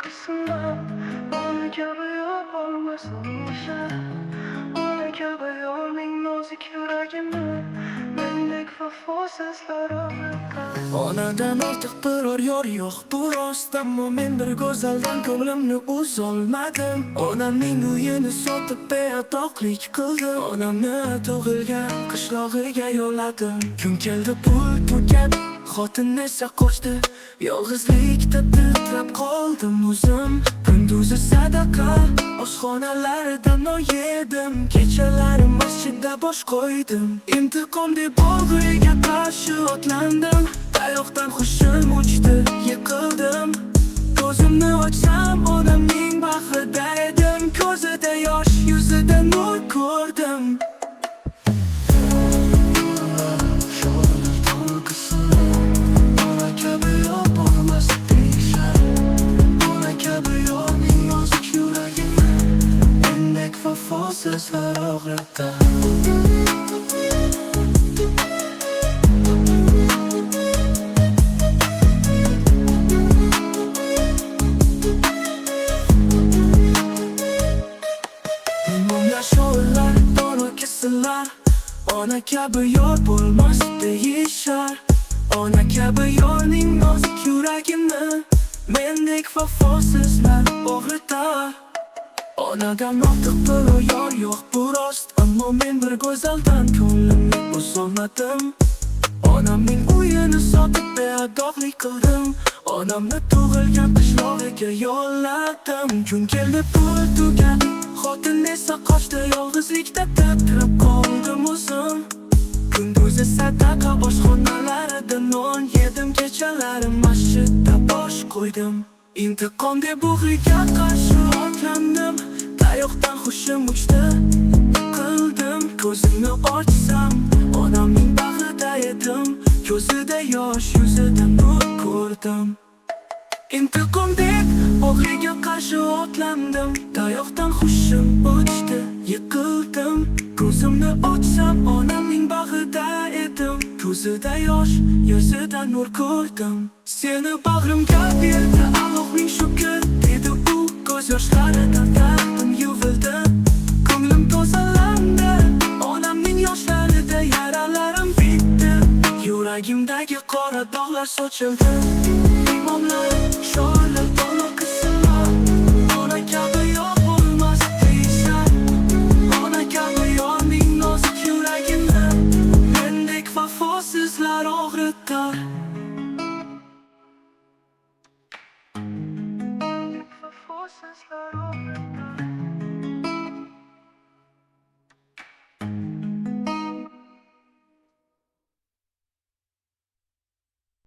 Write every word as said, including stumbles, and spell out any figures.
قىسمەت، ئانا كەبى يار بولماس ھەمىشە. ئانا كەبى يارنىڭ نازۇك يۈرىكىنى مەندەك ۋاپاسىزلار ئاغرىتار. ئانادىن ئارتۇق بىرەر يار يوق، بۇ راست، ئەمما مەن بىر گۈزەلدىن كۆڭلۈمنى ئۈزەلمىدىم. ئانامنىڭ ئۆيىنى سېتىپ بىئادەملىك قىلدىم. ئانامنى تۇغۇلغان قىشلاققا يوللىدىم. كۈن كەلدى، پۇل تۈگەپ، خوتۇنى ساقاشتى. يالغۇزلۇقتا تىترەپ قالدىم ئۆزۈم. كۈندۈزى ساداقا ئاشخانىلىرىدا نان يېدىم. كېچىلىرى مەسچىتتە باش قويدۇم. ئىنتىقام دەپ ئوغرىغا قارشى ئاتلاندىم. تاياقتىن خۇشۇم ئۇچتى، يىقىلدىم. كۆزۈمنى ئاچسام، ئانامنىڭ بېشىدا ئىدىم. كۆزىدە ياش، يۈزىدە نۇر كۆردۈم. ئانا كەبى يار بولماس دېيىشەر. ئانا كەبى يارنىڭ نازۇك يۈرىكىنى مەندەك ۋاپاسىزلار ئاغرىتار. ئانادىن ئارتۇق بىرەر يار يوق، بۇ راست، ئەمما مەن بىر گۈزەلدىن كۆڭلۈمنى ئۈزەلمىدىم. ئانامنىڭ ئۆيىنى سېتىپ بىئادەملىك قىلدىم. ئانامنى تۇغۇلغان قىشلاققا يوللىدىم. كۈن كەلدى، پۇل تۈگەپ، خوتۇنى ساقاشتى. يالغۇزلۇقتا تىترەپ قالدىم ئۆزۈم. كۈندۈزى ساداقا ئاشخانىلىرىدا نان يېدىم. كېچىلىرى مەسچىتتە باش قويدۇم. ئىنتىقام دەپ ئوغرىغا قارشى ئاتلاندىم. تاياقتىن خۇشۇم ئۇچتى، يىقىلدىم. كۆزۈمنى ئاچسام، ئانامنىڭ بېشىدا ئىدىم. كۆزىدە ياش، يۈزىدە نۇر كۆردۈم. ئىنتىقام دەپ ئوغرىغا قارشى ئاتلاندىم. تاياقتىن خۇشۇم ئۇچتى، يىقىلدىم. كۆزۈمنى ئاچسام، ئانامنىڭ بېشىدا ئىدىم. كۆزىدە ياش، يۈزىدە نۇر كۆردۈم. سېنى باغرىمغا بەردى ئاللاھنىڭ شۈكرى، دېدى ئۇ كۆز ياشلىرىدا دەردىم يۇيۇلدى. كۆڭلۈم تازىلاندى، ئانامنىڭ ياشلىرىدا يارىلىرىم پۈتتى. يۈرىكىمدىكى قارا داغلار سوچۇلدى. ئىماملار، شائىرلار، دانا قىسسىلار. ئانا كەبى يار بولماس دېيىشەر. ئانا كەبى يارنىڭ نازۇك يۈرىكىنى مەندەك ۋاپاسىزلار ئاغرىتار.